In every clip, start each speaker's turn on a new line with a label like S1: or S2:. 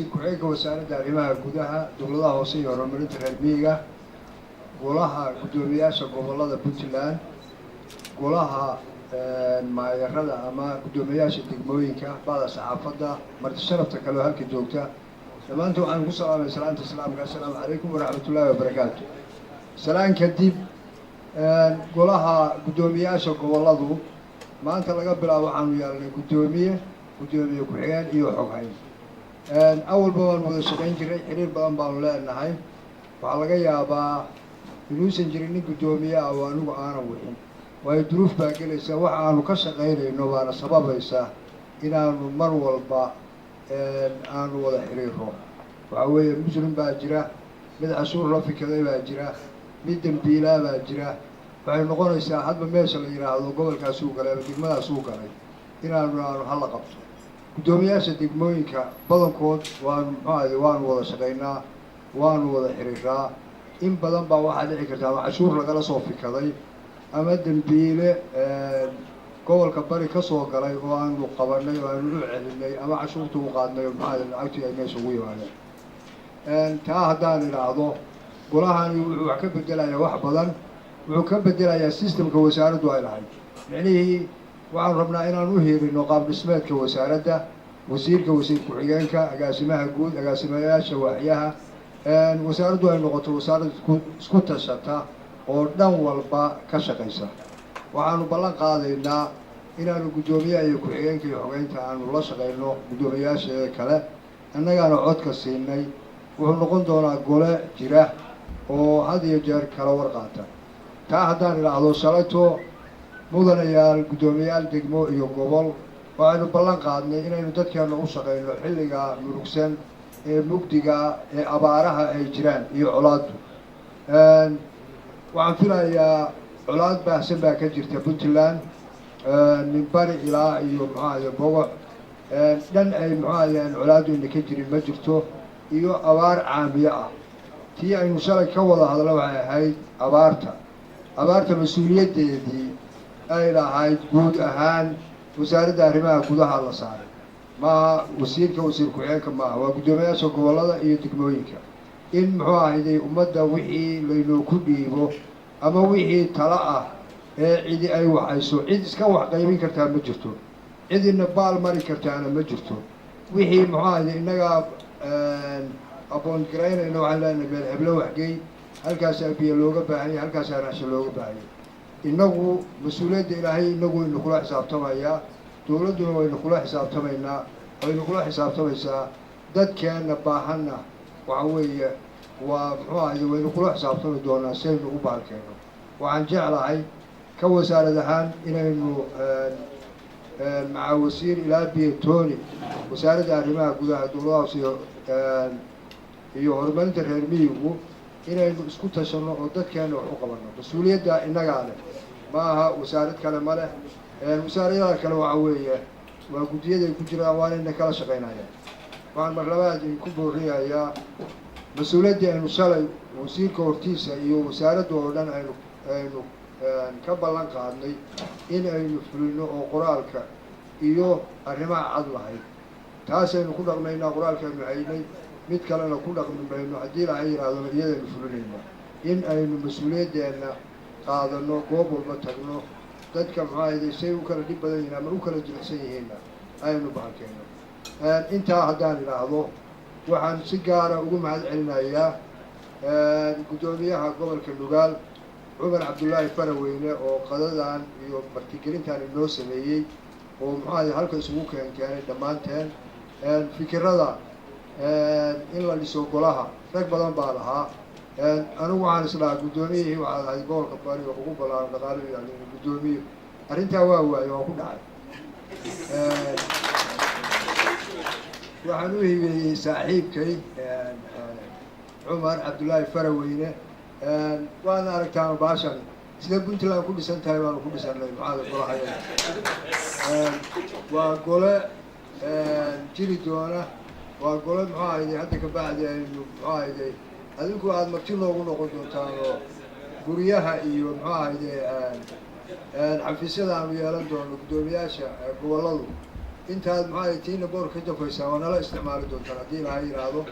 S1: Ku-xigeenka Wasaaradda Arrimaha Gudaha, Dowladaha Hoose iyo Horumarinta Reer Miyiga, golaha guddoomiyaasha gobollada Puntland, golaha maayarada ama guddoomiyaasha degmooyinka, bada saxaafadda, marti sharafta kale oo halka joogta, dhammaantiin waxaan ku salaamay salaanta Islaamka: assalaamu calaykum waraxmatullaahi wabarakaatu. Salaan kadib, golaha guddoomiyaasha gobolladu maanta laga bilaabo waxaanu yeelnay guddoomiye, guddoomiye ku-xigeen iyo xoghayn. Awalba waanu wada shaqayn jiray, xiriir badan baanu leenahay. Waxaa laga yaabaa inuusan jirin nin guddoomiye ah oo anigu aanan wixin, waayo duruuf baa gelaysa. Waxa aanu ka shaqaynayno baana sababaysa inaanu mar walba aanu wada xiriiro. Waxaa weeye, muslim baa jira, mid cashuur la fikaday baa jira, mid dembiilaa baa jira. Waxay noqonaysaa hadba meesha la yidhaahdo gobolkaasuu galay ama degmadaasuu galay inaanu aanu hala qabto. Guddoomiyaasha degmooyinka badankood waanu, muxuu ahay, waanu wada shaqaynaa, waanu wada xiriiraa. In badan baa waxaa dhici karta ama cashuur lagala soo fikaday ama dembiile gobolka Bari ka soo galay oo aanu qabanay oo aanu u celinay ama cashuurta u qaadnay oo, maxaa, lacagtii ay meesha ugu yimaadeen. Taa haddaan idhaahdo, golahani wuxuu wax ka bedelayaa, wax badan wuxuu ka bedelayaa systemka wasaaraddu ay lahayd. Micnihii, waxaanu rabnaa inaan u hiirino qaab dhismeedka wasaaradda: wasiirka, wasiir ku-xigeenka, agaasimaha guud, agaasimayaasha waaxyaha. Wasaaraddu ay noqoto wasaarad isku tashata oo dhan walba ka shaqaysa. Waxaanu ballan qaadaynaa inaanu guddoomiyaha iyo ku-xigeenka iyo xogeynta aanu la shaqayno guddoomiyaasheeda kale, annagaana codka siinay. Wuxuu noqon doonaa gole jira oo had iyo jeer kala war qaata. Taa haddaan idhaahdo, shalayto, mudanayaal guddoomiyaal degmo iyo gobol, waxaynu ballan qaadnay inaynu dadkeena u shaqayno xilliga murugsan ee mugdiga ee abaaraha ay jiraan iyo colaaddu. Waxaan filayaa colaad baahsan baa ka jirta Puntland, min Bari ilaa iyo, muxuu ahaye, Bogox dhan ay, muxuu ahayaan, colaaddu ina ka jirin ma jirto, iyo abaar caamiye ah. Tii aynu shalay ka wada hadla waxay ahayd abaarta. Abaarta mas-uuliyaddeedii ay lahayd guud ahaan Wasaaradda Arrimaha Gudaha la saaray. Maaha wasiirka, wasiir ku-xigeenka maaha, waa guddoomiyaasha gobollada iyo degmooyinka in, muxuu ahayday, ummadda wixii laynoo ku dhiibo ama wixii talo ah ee cidi ay waxayso. Cid iska wax qaybin kartaa ma jirto, cidina baal mari kartaana ma jirto. Wixii, muxuu ahayday, innagaa aqoon garaynayna, waxaan leenahay meel heblo waxgey, halkaasaa biyo looga baahan yahay, halkaasaa raashin looga baahan yahay. Innagu mas-uuliyadda Ilaahay inagu waynu kula xisaabtamayaa, dowladduna waynu kula xisaabtamaynaa, waynu kula xisaabtamaysaa. Dadkeenna baahanna waxa weeye waa, muxuu ahaye, waynu kula xisaabtami doonaa si aynu u baalkeenno. Waxaan jeclahay ka wasaarad ahaan inaynu maca wasiir ilaa Biyotoni, Wasaaradda Arrimaha Gudaha, Dowladaha Hoose iyo Horumarinta Reer Miyigu, inaynu isku tashanno oo dadkeena wax u qabanno. Mas-uuliyadda innagaa leh, ma aha wasaarad kale ma leh. Wasaaradaha kale waxa weeye waa guddiyaday ku jiraan, waanayna kala shaqaynayaan. Waxaan mar labaad idinku booriyayaa mas-uuliyaddii aynu shalay wasiirka hortiisa iyo wasaaradda oo dhan aynu ka ballan qaadnay in aynu fulino oo qoraalka iyo arrimaha cad lahayd. Taasaynu ku dhaqmaynaa. Qoraalkaaynu haynay mid kalena ku dhaqmi mayno. Haddii Ilaahay yidhaahdona, iyadaynu fulinaynaa in aynu mas-uuliyaddeenna qaadano, goob walba tagno, dadka, maxaa ahayday, say u kala dhib badan yihiin ama u kala jilicsan yihiinna aynu bahalkeenno. Intaa haddaan idhaahdo, waxaan si gaara ugu mahad celinayaa guddoomiyaha gobolka Nugaal, Cumar Cabdullaahi Faraweyne, oo qadadan iyo martigelintan inoo sameeyey oo, muxuu ahay, halka isugu keenkeenay dhammaanteen. Fikirada in la dhiso golaha rag badan baa lahaa. Anigu waxaan islahaa guddoomiyihii waxaad ahayd gobolka Bari oo ugu ballaaran dhaqaaluhu yani guddoomiye arrintaa waa waaye, waa ku dhacay. Waxaan u hibeeyey saaxiibkay Cumar Cabdullaahi Faraweyne. Waadna aragtaan baashan sida Puntland ku dhisan tahay baanu ku dhisanay. Maxaada, golahayaga waa gole jiri doona, waa gole, muxuu ahayday, hadda ka bacdi aynu, muxuu ahayday, adinku aada marti noogu noqon doontaan oo guryaha iyo, muxuu ahayday, xafiisyada aanu yeelan doono guddoomiyaasha gobolladu. Intaad maxaa tiina boor ka jafaysaa, waa nala isticmaali doontaan haddii Ilaahay yidhaahdo.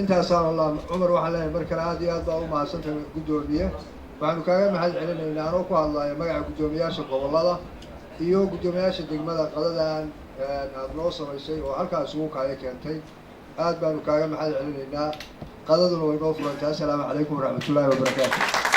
S1: Intaasaan Allah Cumar waxaan leeyahay mar kale aad iyo aad baa u mahadsantahay, guddoomiye. Waxaanu kaaga mahad celinaynaa, anoo ku hadlaya magaca guddoomiyaasha gobollada iyo guddoomiyaasha degmada, qadadan aada noo samaysay oo halkaa isugu kaaya keentay. Aad baanu kaaga mahad celinaynaa. Qadaduna way noo furantahay. Assalaamu calaykum waraxmatullaahi wabarakaatu.